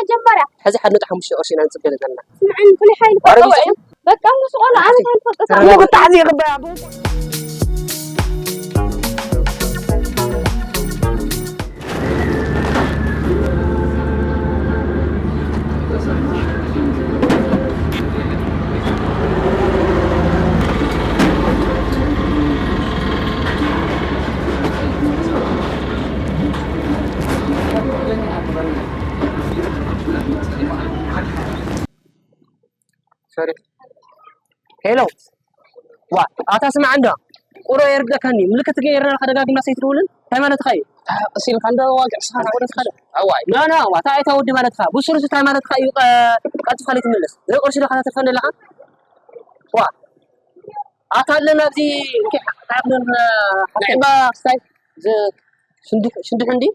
መጀመርያ ሕዚ ሓደ ነጥቢ ሓሙሽተ ቅርሺ ኢና ንፅበለ ዘለና። ስምዕን ፍሉይ ሓይሊ ዋረ ቆጠባ ቢዝነስ እዩ። በቃ እሞ ስቆላ ኣነ ተረጋጋ። እንታይ ንፈልጦ እሞ ሳሚ? ብጣዕሚ ይኽበያ ሶሪ። ሄሎ። ዋ ኣታ ስማዕ እንዶ ቁሮ የርደካኒ ምልክት ገይርና ከደጋግማ ሰይትደውልን እንታይ ማለትካ እዩ? ቀሲልካ እንደ ዋግዕ ስኻ ናብ ወደት ሓደ ኣዋይ ኖ ኖ ዋታ ኣይታ ወዲ ማለትካ ብሱሩስ እንታይ ማለትካ እዩ? ቀልጥፍካ ለይትምልስ ንቅርሺ ዶ ከተትርፈኒ ኣለካ? ዋ ኣታ ኣለና ኣብዚ እንታይ ክብለና ንዕባ ክስታይ ሽንድሑን ዲ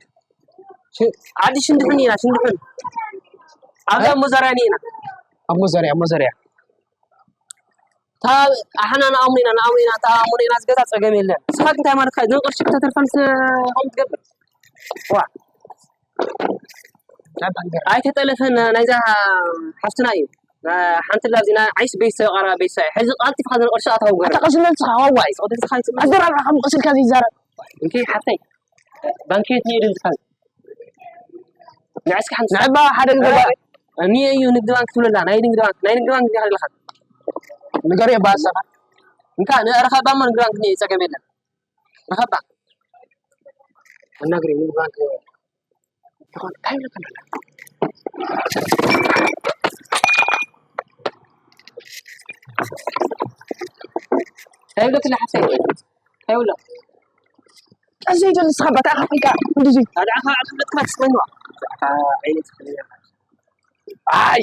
ዓዲ ሽንድሑን ኢና ሽንድሑን ኣብዛ መዘርያ ኢና ኣብ መዘርያ ኣብ መዘርያ ኣሕና ንኣሙ ኢና ንኣሙ ኢና ተኣሙነ ኢና ዝገዛ ፀገም የለን። ንስኻ ግን እንታይ ማለትካ እዩ? ቅርሺ ክተተርፈን ከምኡ ትገብር ዋ ኣይተጠለፈን ናይዛ ሓፍትና እዩ። ሓንቲ ላ ዚና ዓይስ ቤተሰብ ቀረባ ቤተሰብ እዩ። ሕዚ ቀልጢፍካ ዘን ቅርሺ ኣታው ገር ኣታ ቀስለል ስኻ ዋዋይ ኣዘራርባኻ ምቕስልካ ዘይዛረብ እንኪ ሓፍተይ ባንኬት ንኢድ ዝካል ንዕስካ ሓንቲ ንዕባ ሓደ ግዜ ጓል እኒ እዩ ንግዲ ባንክ ትብለላ ናይ ንግዲ ባንክ ናይ ንግዲ ባንክ ዲኻ ኣለኻ ንገር የባሰኻ እንካ ንረኸባ እሞ ንግዲ ባንክ እኒ ጸገም የለን ረኸባ ኣናግሪ ንግዲ ባንክ ይኾን እንታይ ይብለካ ኣለና እንታይ ይብለካ ሓፍተይ እንታይ ይብሎ ቀዘይ ደልስኻ በታ ኣፍሪካ እንደዚ ኣድዓኻ ኣክብለትካ ትስመንዋ ዓይነት ኣይ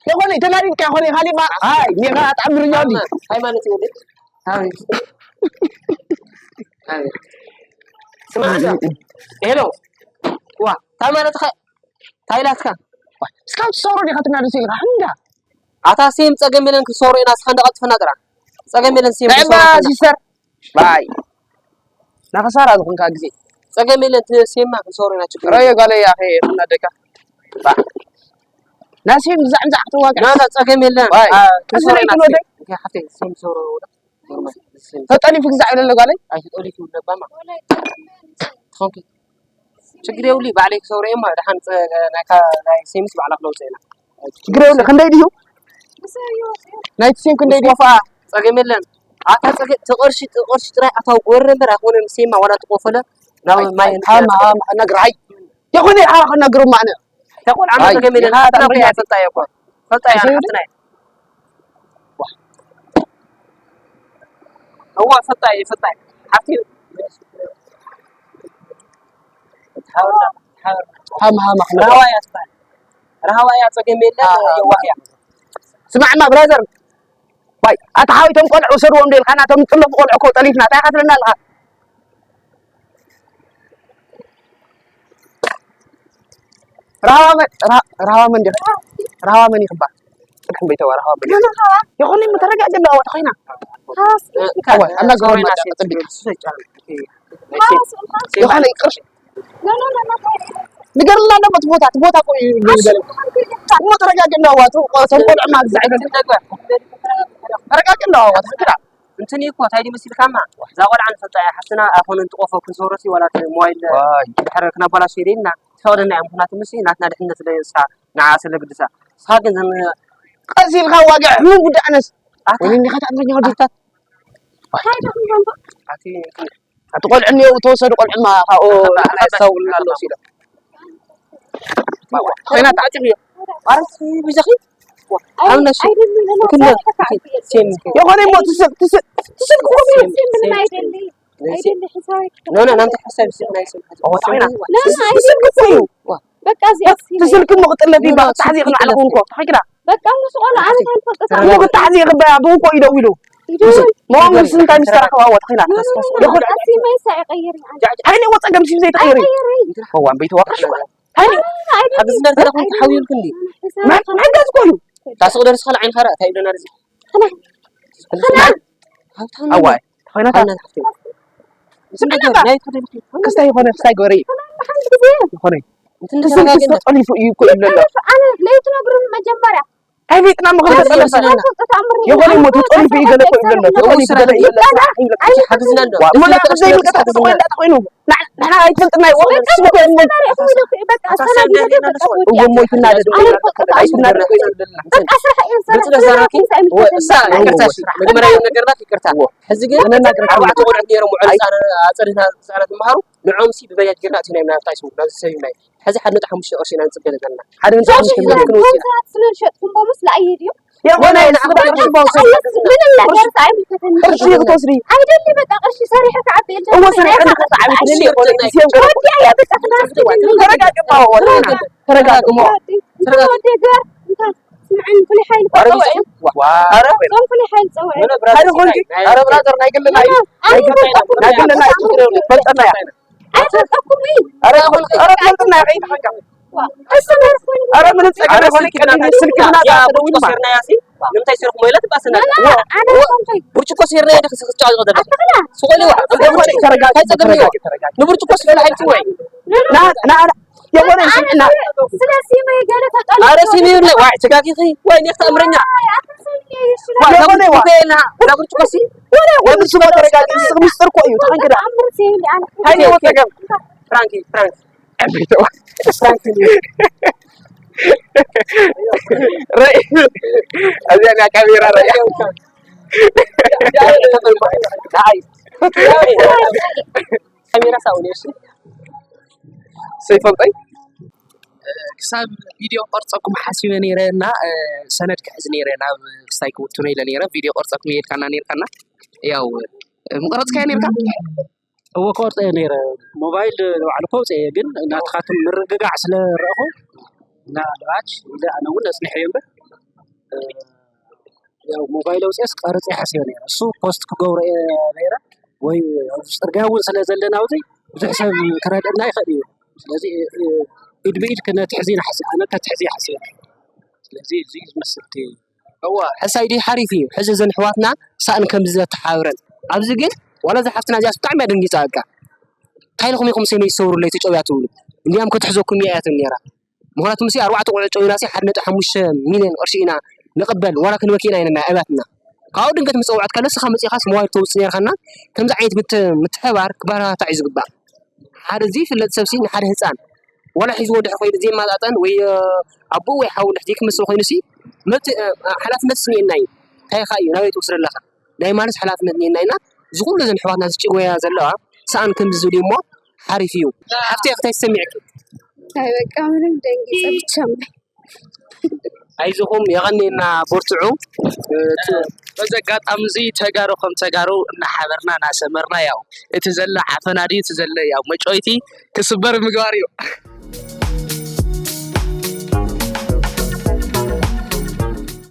የኾነ ተናዲድካ የኾነ ካሊማ ኣይ ኔኻ ኣጣምርኛ ዲ ሃይማኖት ይወድድ ስማ ሄሎ ዋ እንታይ ማለትካ እንታይ ኢላትካ እስካብ ትሰሩ ዲኻ ትናደስ ኢልካ ሕንዳ ኣታ ሴም ጸገም የለን ክሰሩ ኢና እስኻ እንዳቐልጥፈና ጥራ ጸገም የለን ሴም ነባ ሲስተር ባይ ናኸሳራ ዝኾንካ ግዜ ጸገም የለን ሴማ ክሰሩ ኢና ችግር ረዮ ጋለ ያኸ እናደካ ናሴም ብዛዕምዛዕ ክትዋጋ ናና ጸገም የለን ባይ ክሰሩ ከስረይ ኢና ትወደ ሓፍተይ ሴም ሰሩ ተጠሊፉ ግዛዕ ይለለ ጋለይ ኣይትጠሊፉ ነባማ ትኾንኪ ችግር የብሉ ባዕለይ ክሰውረ እማ ድሓን ናይ ሴምስ ባዕላ ክለውፀ ኢና ችግር የብሉ ክንደይ ድዩ ናይቲ ሴም ክንደይ ድዩ ቆፋ ጸገም የለን ኣታ ጸገ ተቐርሺ ተቐርሺ ጥራይ ኣታው ጎረ እምበር ኣይኮነን ሴማ ዋላ ትቆፈለ ናብ ማይ ሃማ ሃማ ክነግር ኣይ የኾነ ኢኻ ክነግር ማዕነ ተቆል ዓመት ኣይ፣ ጸገም የለን ይኻ ኣታ ተረጋጋ። ፈጣ ይኮ ፈጣ ኣይሰይዱ? ሓፍትና እዋ ፈጣ ፈጣ ሓፍቲ ሃማ ሃማ ክነግር ረሃዋ እያ ትበሃል ረሃዋ እያ ጸገም የለን የዋህ እያ ስማዕማ ብራዘር ዋይ ኣታ ሓዊቶም ቆልዑ ውሰድዎም ዶ ኢልካ ናቶም ዝጥለፉ ቆልዑ እኮ ጠሊፍና እንታይ ኢኻ ትብለና ኣለኻ ረሃባ መን ረሃ- ረሃባ መን ዲኻ ረሃባ መን ይኽባል ጽድሕን በይተዋ ረሃባ መን ይኽባል የኾነ መተረጋገ እንዳዋ ተኾይና ኣዋ ኣናግሮ የኾነ ቅርሽ ንገርልና ደሞ እቲ ቦታ እቲ ቦታ እኮ እዩ ንገር እሞ ተረጋጊ እንዳዋ እቶም ቆልዑ ማግዛዕ ይበል ተረጋጊ እንዳዋ ትክክላ እንትን እኮ እንታይ ድመስልካማ እዛ ቆልዓ ንፈልጣ እያ ሓፍትና ኣይኮነ እንትቆፎ ክንሰውረሲ ዋላ እቲ ሞባይል ድሕሪ ክነባላሽ የደልና ትፈቅደና እያ ምክንያቱ ምስ ናትና ድሕነት ለየስካ ንዓ ስለ ግድሳ ንስኻ ግን ዘን ቀስ ኢልካ ዋጋ ሕሙ ጉዳይ ኣነስ ወይኒ ዲኻ ተኣምረኛ ወዲ ኣቲ ኣቲ ኣቲ ቆልዑ እኒኦ ተወሰዱ ቆልዑማ ካብኡ ሓሳውልና ኣሎ ሲሎ ኮይና ተዓጭም እዩ ኣረስ ብዛኺ ኣነሽ ክለ ሴም የኾነ እሞ ትስል ትስል ትስል ክኾኑ ምንም አይደል አይደል ሒሳብ ኖ ኖ ናምታ ሓሳብ ሲ ናይ ስም ትስል ክኾኑ በቃ እዚኣ ትስል ክሞ ክጥለፍ ይባ ታሕዚ ይኽን ዓለኹ እንኮ ተኸኪዳ በቃ ምስ ቆልዓ ኣነ እንታይ ንፈልጦ እሞ ክታሕዚ ይኽበያ ብኡ እኮ ይደው ኢሉ ይደውል መዋም ምስ እንታይ ምስ ተረኸባ ወ ተኺላ ኖ ኖ ኖ ኣቲ ማይሳ ይቀይር ዓይኒ ወ ጸገም ሲም ዘይተኸይሪ ይቀይር መዋም በይተዋቀሽ ሃኒ ኣብ ዝነር ተለኹም ተሓውዩልኩ እንዲ ናይ ናይ ገዝ ኮዩ ታስቕ ደርስ ኸል ዓይን ኸራ እንታይ ይብለና ርዚ ኣዋይ ተኾይናታ ክስታይ ይኾነ ክስታይ ጎረይ ይኾነ ተጠሊፉ እዩ እኮ ይብለሎ ኣይትነግሩን መጀመርያ። ኣይቤትና ምኽሪ ሓንቲ ተጠለፈ ይወስደና። የኾነ ሞ ትጠልፊ ይገለ ኮይነ ዘሎ የኾነ ይገለ ሓግዝና እንዶ ይባላ ኣይብለካ ሓግዝና እንዶ ሓግዝና ይብልካ ተስፋ ኮይና ተኾይኑ ንሕና ኣይትፈልጥና ይወ ስለ ኮይኑ በቃ ሰላም ይበል በቃ እዎ ሞይትና ደደ ኣይትና ደደ ኮይና ዘለና በቃ ስራሕ እዩ ስራሕ ግልጽ ዶ ዘራኪ እሳ ይቅርታ መጀመርያ የሆነ ነገርና ይቅርታ ሕዚ ግን ነናገር ኣርባዕተ ቆልዑት ነይሮም ውዕል ኣፅሪና ህፃናት ይመሃሩ ንዖም ሲ ብበጃጅ ጌርና እቲ ናይ ምናፍታ ይስሙ ናብ ዝሰብ ናይ ሕዚ ሓደ ነጥቢ ሓሙሽተ ቅርሺ ኢና ንፅገለ ዘለና ሓደ ነጥቢ ሓሙሽተ ሚልዮን ክንወስድ ኢና ስለሸጥኩም ቦምስ ለኣየ ድዩ የኾነ ንዓኽበርሽባው ሰብ ምንም ነገር ኣይምልከተኒ ቅርሺ ክትወስዲ ኣይደሊ በቃ ቅርሺ ሰሪሐ ክዓቢ እዎ ሰሪሐ እንድሕር ትዓቢ ትደሊ የኾነ ጊዜም ገለ ወዲያ እያ በቃ ክናፍትኒ ተረጋግማ ወላ ተረጋግማ ተረጋግሞ ወዲ ግበር እንታይ ስምዐን ፍሉይ ሓይሊ ኧረ ጸውዐ ኧረ ቶም ፍሉይ ሓይሊ ጸውዐ ሓደ ኾንጂ ኧረ ብራዘር ናይ ግልና እዩ ናይ ግልና እዩ ፈልጠና እያ ኣይፈልጠኩም እዩ ኧረ ኧረ ፈልጥና እያ ከይድ ሓንካ እሱ ነርኩን ኧረ ምንም ጸገም የኾነ ቀዲም ስልክና ተደውልማ ሴርና ያሲ ንምንታይ ሴርኩም ማለት ባሰና ኣነ ኮንኩይ ብርጭቆ ሴርና ያደ ክትጫወት ዘለካ ኣትኽላ ስቆሊዋ ተረጋጊ ተረጋጊ ተረጋጊ ንብርጭቆ ሴርና ሓንቲ ወይ ና ና የኾነ ስምዕና ስለዚ መይ ገለ ተጠሉ ኣረ ሲሚ ይብለ ዋይ ተጋጊኺ ወይ ኔክ ተኣምረኛ የኾነ ዋ ና ብርጭቆ ሲ ወብስሞ ተረጋጊ ንስኽ ሚስጥር እኮ እዩ ተኸንክዳ ኣምር ሲል ኣነ ሃይኒ ወጠገም ፍራንኪ ፍራንኪ ዕብተዋ ፍራንኪ ርእ እዚኣ ናይ ካሜራ ርእ ካሜራ ሳውን እሺ ሰይፈልጠይ ክሳብ ቪድዮ ቀርፀኩም ሓሲበ ነይረ እና ሰነድ ክሕዝ ነይረ ናብ ክስታይ ክውትኖ ኢለ ነይረ ቪድዮ ቀርፀኩም የድካና ነርካና ያው ምቀረፅካዮ ነርካ እወ ክቆርፀ እየ ነይረ ሞባይል ባዕሉ ከውፅአ እየ ግን ናትኻትም ምርግጋዕ ስለ ረእኹ እና ልባች ኢለ ኣነ እውን ነፅንሐ እየ እምበር ያው ሞባይል ኣውፅኤስ ቀርፀ ሓሲበ ነይረ እሱ ፖስት ክገብሮ እየ ነይረ ወይ ኣብዚ ፅርግያ እውን ስለ ዘለና ኣብዚ ብዙሕ ሰብ ክረድአና ይኽእል እዩ ስለዚ ኢድ ብኢድ ክነትሕዝ ኢና ሓሲብ ኣነ ከትሕዝ እየ ሓሲበ ስለዚ እዚ ዝመስል እቲ እዋ ሕሳይ ድዩ ሓሪፍ እዩ ሕዚ እዘን ኣሕዋትና ሳእን ከምዚ ዘተሓባብረን ኣብዚ ግን ዋላ እዛ ሓፍትና እዚኣስ ብጣዕሚ እያ ደንጊፃ በቃ እንታይ ኢልኩም ኢኹም ሰመይ ዝሰብሩለይ ተጨውያ ትብሉ እንዲያም ክትሕዘኩም እያ እያ ትብል ነይራ ምኽንያቱ ምስ ኣርባዕተ ቆልዑ ጨዊና ሲ ሓደ ነጥቢ ሓሙሽተ ሚልዮን ቅርሺ ኢና ንቕበል ዋላ ክንበኪ ኢና ኢለና ኣብያትና ካብኡ ድንገት ምፀውዐት ከለስ ስኻ መፂኻስ ሞባይል ተውፅእ ነርካና ከምዚ ዓይነት ምት- ምትሕባር ክበረታታዕ እዩ ዝግባእ ሓደ ዘይፍለጥ ሰብ ሲ ንሓደ ህፃን ዋላ ሒዝዎ ድሕር ኮይኑ ዘይመጣጠን ወይ ኣቦኡ ወይ ሓው ድሕ ዘይክመስል ኮይኑ ሲ መብት ሓላፍነት ስኒኤና እዩ እንታይ ካ እዩ ናበይ ትወስደ ኣለኻ ናይ ማለስ ሓላፍነት ኒኤና ኢና እዚ ኩሉ ዘን ኣሕዋትና ዝጭወያ ዘለዋ ሰኣን ከምዚ ዝብል እሞ ሓሪፍ እዩ ሓፍቲ ክታይ ዝሰሚዕኪ ኣይ በቃ ምንም ደንጊፀ ብቻ እምበር ኣይዝኹም የቐኒና በርትዑ በዚ ኣጋጣሚ እዚ ተጋሩ ከም ተጋሩ እናሓበርና እናሰመርና ያው እቲ ዘሎ ዓፈና ድዩ እቲ ዘሎ ያው መጫወቲ ክስበር ምግባር እዩ